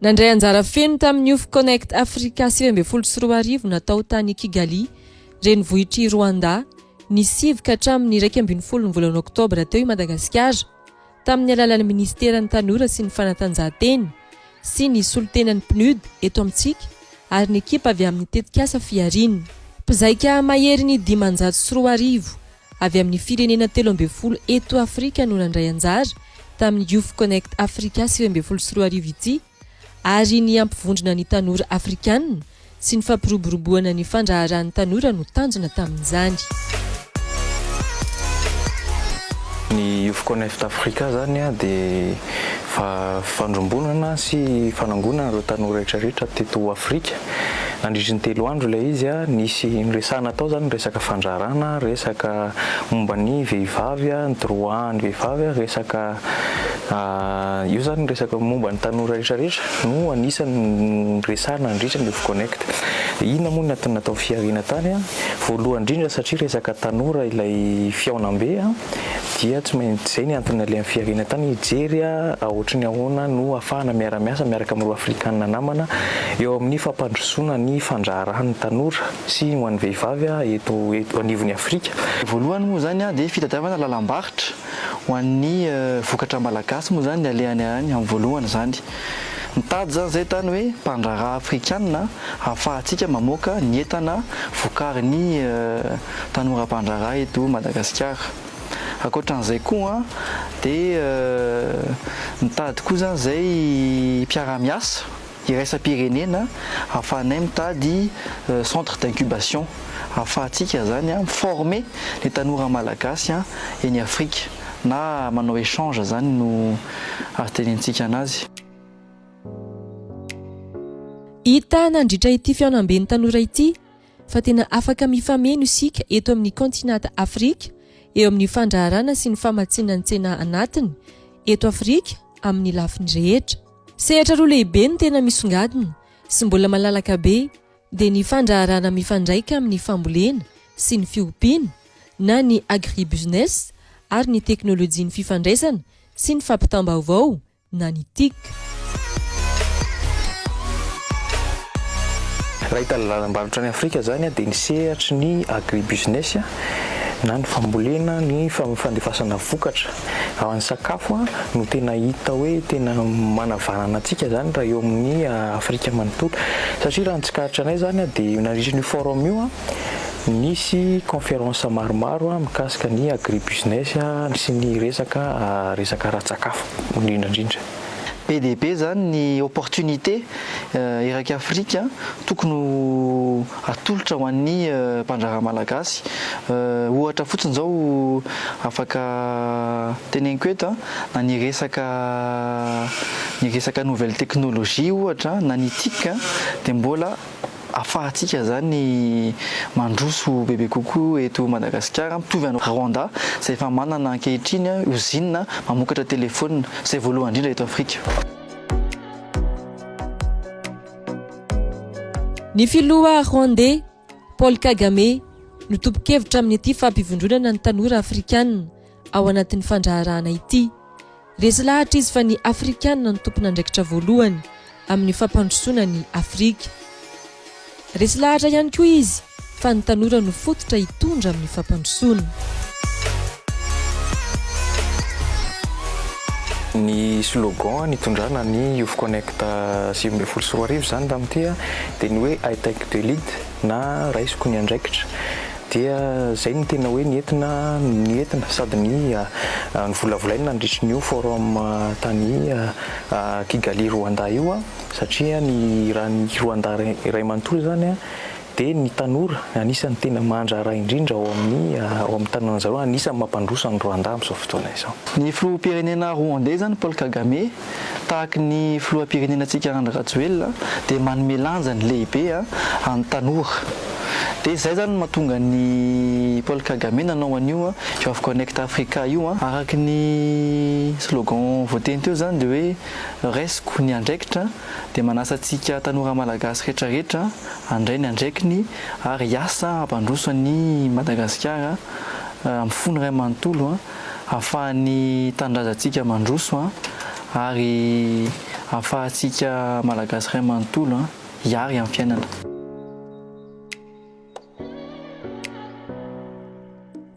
Nandray anjara feno tamin'ny Youth Connect Africa 2019 natao tany Kigali, renivohitr'i Rwanda, ny sivy ka hatramin'ny 11 ny volana oktobra teo i Madagasikara, tamin'ny alalan'ny minisiteran'ny Tanora sy ny Fanatanjahantena sy ny solontenan'ny PNUD eto amintsika ary ny ekipa avy amin'ny tetikasa Fihariana. Mpizaika maherin'ny 2500 avy amin'ny firenena 13 eto Afrika no nandray anjara tamin'ny Youth Connect Africa 2019 ity ary ny hampivondrona ny tanora afrikanina sy ny fampiroboroboana ny fandraharahan'ny tanora no tanjona tamin'izany. Ny Youth Connect Africa izany dia fandrombonana sy fanangonana ireo tanora rehetra rehetra teto Afrika. Nandritry ny telo andro ilay izy, nisy noresahana tao izany ny resaka fandraharahana, resaka momba ny vehivavy, ny droit an'ny vehivavy, resaka io izany ny resaka momba ny tanora rehetra rehetra no anisan'ny noresahana nandritra ny Youth Connect. Inona moa ny antony natao fihariana tany? Voalohany indrindra satria resaka tanora ilay fihaonambe dia tsy maintsy izay ny antony nalehan'ny fihariana tany hijery ohatry ny ahoana no ahafahana miara-miasa miaraka amin'ireo Afrikana namana eo amin'ny fampandrosoana ny fandraharahan'ny tanora sy ho an'ny vehivavy eto eto anivon'i Afrika. Voalohany moa izany dia fitadiavana lalam-barotra ho an'ny vokatra malagasy moa izany ny alehany any amin'ny voalohany izany. Nitady izany izay tany hoe mpandraharaha afrikana ahafahantsika mamoaka ny entana vokarin'ny tanora mpandraharaha eto Madagasikara. Ankoatran'izay koa dia mitady koa izany izay mpiara-miasa iraisam-pirenena ahafahanay mitady centre d'incubation ahafahantsika izany mi-former ny tanora malagasy eny Afrika na manao échange izany no azo tenenintsika anazy. Hita nandritra ity fihaonamben'ny tanora ity fa tena afaka mifameno isika eto amin'ny kaontinanta Afrika eo amin'ny fandraharana sy ny famatsiana ny tsena anatiny eto Afrika amin'ny lafiny rehetra. Sehatra roa lehibe no tena misongadina sy mbola malalaka be dia ny fandraharana mifandraika amin'ny fambolena sy ny fiompiana na ny agribusiness ary ny teknolojian'ny fifandraisana sy ny fampitam-baovao na ny tic. Raha hita lalam-barotra any Afrika izany dia ny sehatry ny agribusiness na ny fambolena, ny fandefasana vokatra ao an'ny sakafo no tena hita hoe tena manavanana antsika izany raha eo amin'ny Afrika manontolo. Satria raha ny tsikaritra anay izany dia nandritra an'io forum io nisy conférence maromaro mikasika ny agribusiness sy ny resaka resaka ara-tsakafo indrindra indrindra. Be dia be izany ny opportunité eraky Afrika tokony ho atolotra ho an'ny mpandraharaha malagasy. Ohatra fotsiny izao afaka teneniko eto na ny resaka ny resaka nouvelle technologie ohatra na ny tic dia mbola afahantsika zany mandroso bebe kokoa eto Madagasikara mitovy any Rwanda izay efa manana ankehitriny ozinina mamokatra telephone izay voalohany indrindra eto Afrika. Ny filoha Rwandais, Paul Kagame, no tompon-kevitra amin'ity fampivondronana ny tanora afrikanina ao anatin'ny fandraharahana ity. Resy lahatra izy fa ny Afrikanina no tompon'andraikitra voalohany amin'ny fampandrosoana an'i Afrika. Resy lahatra ihany koa izy fa ny tanora no fototra hitondra amin'ny fampandrosoana. Ny slogan nitondrana ny Youth Connect 2019 izany tamin'ity dia ny hoe I take the lead na raisiko ny andraikitra. Dia izay no tena hoe nentina nentina sady ny novolavolaina nandritry ny io forum tany Kigali Rwanda io satria ny raha ny Rwanda iray manontolo izany dia ny tanora anisan'ny tena mandraharaha indrindra ao amin'ny ao amin'ny tanàna zareo anisan'ny mampandroso an'i Rwanda amin'izao fotoana izao. Ny filoham-pirenena Rwandais izany Paul Kagame Tahaky ny filoham-pirenenantsika Andry Rajoelina dia manome lanjany lehibe an'ny tanora. Dia izay izany no mahatonga an'i Paul Kagame nanao an'io Youth Connect Africa io. Araky ny slogan voateny teo izany dia hoe raisiko ny andraikitra dia manasa antsika tanora malagasy rehetra rehetra handray ny andraikiny ary hiasa hampandroso an'i Madagasikara amin'ny fony iray manontolo. Ahafahan'ny tanindrazantsika mandroso ary ahafahantsika Malagasy iray manontolo hiary amin'ny fiainana.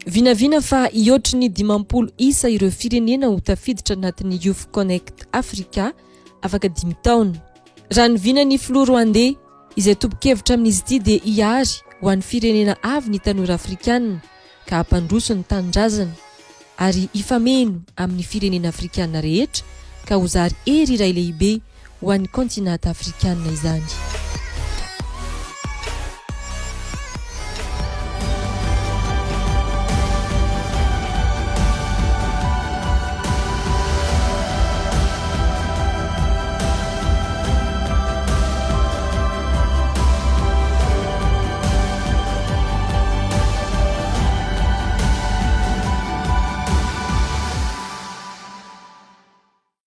Vinavina fa hihoatry ny 50 isa ireo firenena ho tafiditra anatin'ny Youth Connect Africa afaka dimy taona. Raha ny vinan'ny filoha Rwandais, izay tompon-kevitra amin'izy ity dia hiary ho an'ny firenena avy ny tanora afrikanina ka hampandroso ny tanindrazany ary hifameno amin'ny firenena afrikanina rehetra ka ho zary hery iray lehibe ho an'ny kaontinanta afrikanina izany.